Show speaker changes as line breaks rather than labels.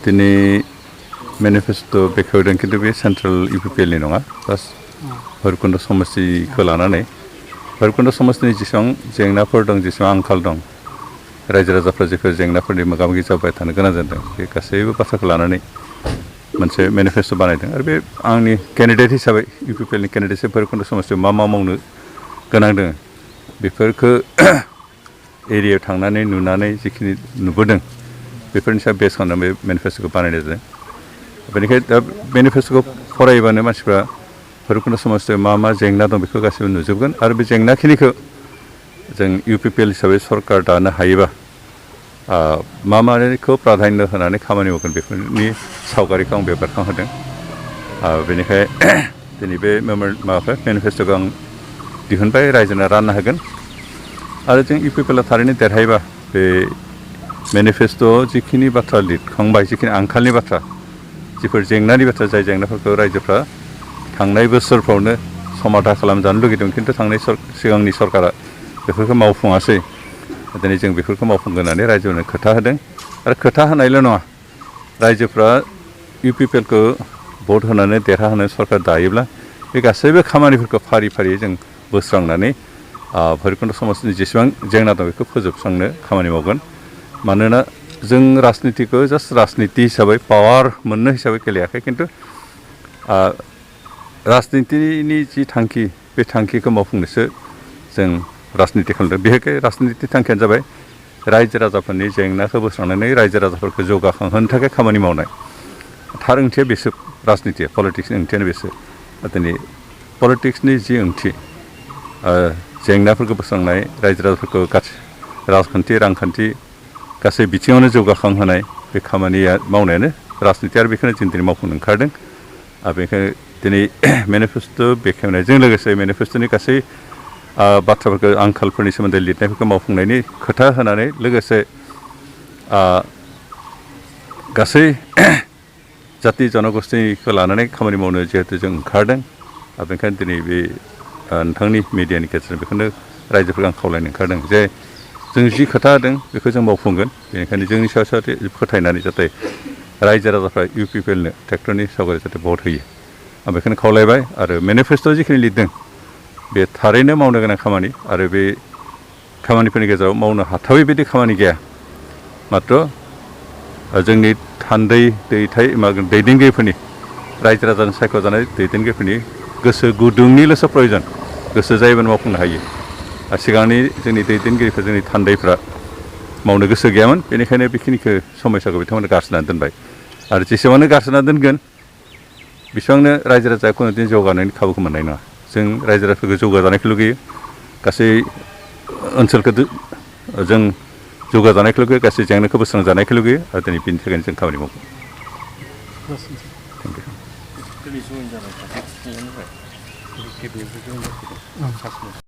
दिनै मेनिफेस्ट' बेखेवदों खिन्थु बे सेन्ट्रेल इउपिपिएलनि नङा जास्ट भैरबकुन्द समस्तिखौ लानानै भैरबकुन्द समस्तिनि जेसेबां जेंनाफोर दं जेसेबां आंखाल दं रायजो राजाफ्रा जेफोर जेंनाफोरनि मोगा मोगि जाबाय थानो गोनां जादों बे गासैबो बाथ्राखौ लानानै मोनसे मेनिफेस्ट' बानायदों आरो बे आंनि केन्डिडेट हिसाबै इउपिपिएलनि केन्डिडेट हिसाबै भैरबकुन्द समस्तियाव मा मावनो गोनां दङ बेफोरखौ एरियायाव थांनानै नुनानै जिखिनि नुबोदों बेफोरनि सायाव बेस खालामनानै बे मेनिफेस्ट'खौ बानायनाय जादों बेनिखायनो दा मेनिफेस्ट'खौ फरायोबानो मानसिफ्रा भैरबकुन्द समस्तियाव मा मा जेंना दं बेखौ गासैबो नुजोबगोन आरो बे जेंनाखिनिखौ जों इउपिपिएल हिसाबै सरकार दानो हायोबा मा माखौ प्राधान्य होनानै खामानि मावगोन बेफोरनि सावगारिखौ आं बेरखांहोदों बेनिखाय दिनै बे माबाखौ मेनिफेस्ट'खौ आं दिहुनबाय रायजोनो राननो हागोन आरो जों इउपिपिएलआ थारैनो देरहायोबा बे मेनिफेस्ट'आव जिखिनि बाथ्रा लिरखांबाय जिखिनि आंखालनि बाथ्रा जिफोर जेंनानि बाथ्रा जाय जेंनाफोरखौ रायजोफ्रा थांनाय बोसोरफ्रावनो समाधान खालामजानो लुगैदों खिन्थु सिगांनि सरकारा बेफोरखौ मावफुङासै दिनै जों बेफोरखौ मावफुंगोन होननानै रायजोनो खोथा होदों आरो खोथा होनायल' नङा रायजोफ्रा इउपिपिएलखौ भट होनानै देरहाहोनो सरकार दायोब्ला बे गासैबो खामानिफोरखौ फारि फारियै जों बोस्रांनानै भैरबकुन्द समस्तिनि जेसेबां जेंना दं बेखौ फोजोबस्रांनो खामानि मावगोन मानोना जों राजनितिखौ जास्ट राजनिति हिसाबै पावार मोननो हिसाबै गेलेयाखै खिन्थु राजनितिनि जि थांखि बे थांखिखौ मावफुंनोसो जों राजनिति खालामदों बेहाय राजनिति थांखियानो जाबाय रायजो राजाफोरनि जेंनाखौ बोस्रांनानै रायजो राजाफोरखौ जौगाखांहोनो थाखाय खामानि मावनाय थार ओंथिया बेसो राजनितिया पलिटिक्सनि ओंथियानो बेसो दिनै पलिटिक्सनि जि ओंथि जेंनाफोरखौ बोस्रांनाय रायजो राजाफोरखौ राजखान्थि रांखान्थि गासै बिथिङावनो जौगाखांहोनाय बे खामानिया मावनायानो राजनिति आरो बेखौनो जों दिनै मावफुंनो ओंखारदों आरो बेखायनो दिनै मेनिफेस्ट' बेखेवनायजों लोगोसे मेनिफेस्ट'नि गासै बाथ्राफोरखौ आंखालफोरनि सोमोन्दै लिरनायफोरखौ मावफुंनायनि खोथा होनानै लोगोसे गासै जाति जनगोष्ठीखौ लानानै खामानि मावनो जिहेतु जों ओंखारदों आरो बेनिखायनो दिनै बे नोंथांनि मिडियानि गेजेरजों बेखौनो रायजोफोरखौ आं खावलायनो ओंखारदों जे जों जि खोथा होदों बेखौ जों मावफुंगोन बेनिखायनो जोंनि सायाव फोथायनानै जाहाथे रायजो राजाफ्रा इउपिपिएलनो ट्रेक्टरनि सावगारि जाहाथे भट होयो आं बेखौनो खावलायबाय आरो मेनिफेस्ट'आव जिखिनि लिरदों बे थारैनो मावनो गोनां खामानि आरो बे खामानिफोरनि गेजेराव मावनो हाथावै बायदि खामानि गैया माथ्र जोंनि थान्दै दैदेनगिरिफोरनि रायजो राजानि सायख'जानाय दैदेनगिरिफोरनि गोसो गुदुंनिल'सो प्रयजन गोसो जायोबानो मावफुंनो हायो आरो सिगांनि जोंनि दैदेनगिरिफोर जोंनि थान्दैफ्रा मावनो गोसो गैयामोन बेनिखायनो बेखिनिखौ समयसाखौ बिथांमोना गारसोनानै दोनबाय आरो जेसेबांनो गारसोना दोनगोन बेसेबांनो रायजो राजाया खुनुदिन जौगानायनि खाबुखौ मोननाय नङा जों रायजो राजाफोरखौ जौगाजानायखौ लुगैयो गासै ओनसोलखौ जों जौगाजानायखौ लुगैयो गासै जेंनाखौ बोस्रांजानायखौ लुगैयो आरो दिनै बेनि थाखायनो जों खामानि मावगोन थेंक इउ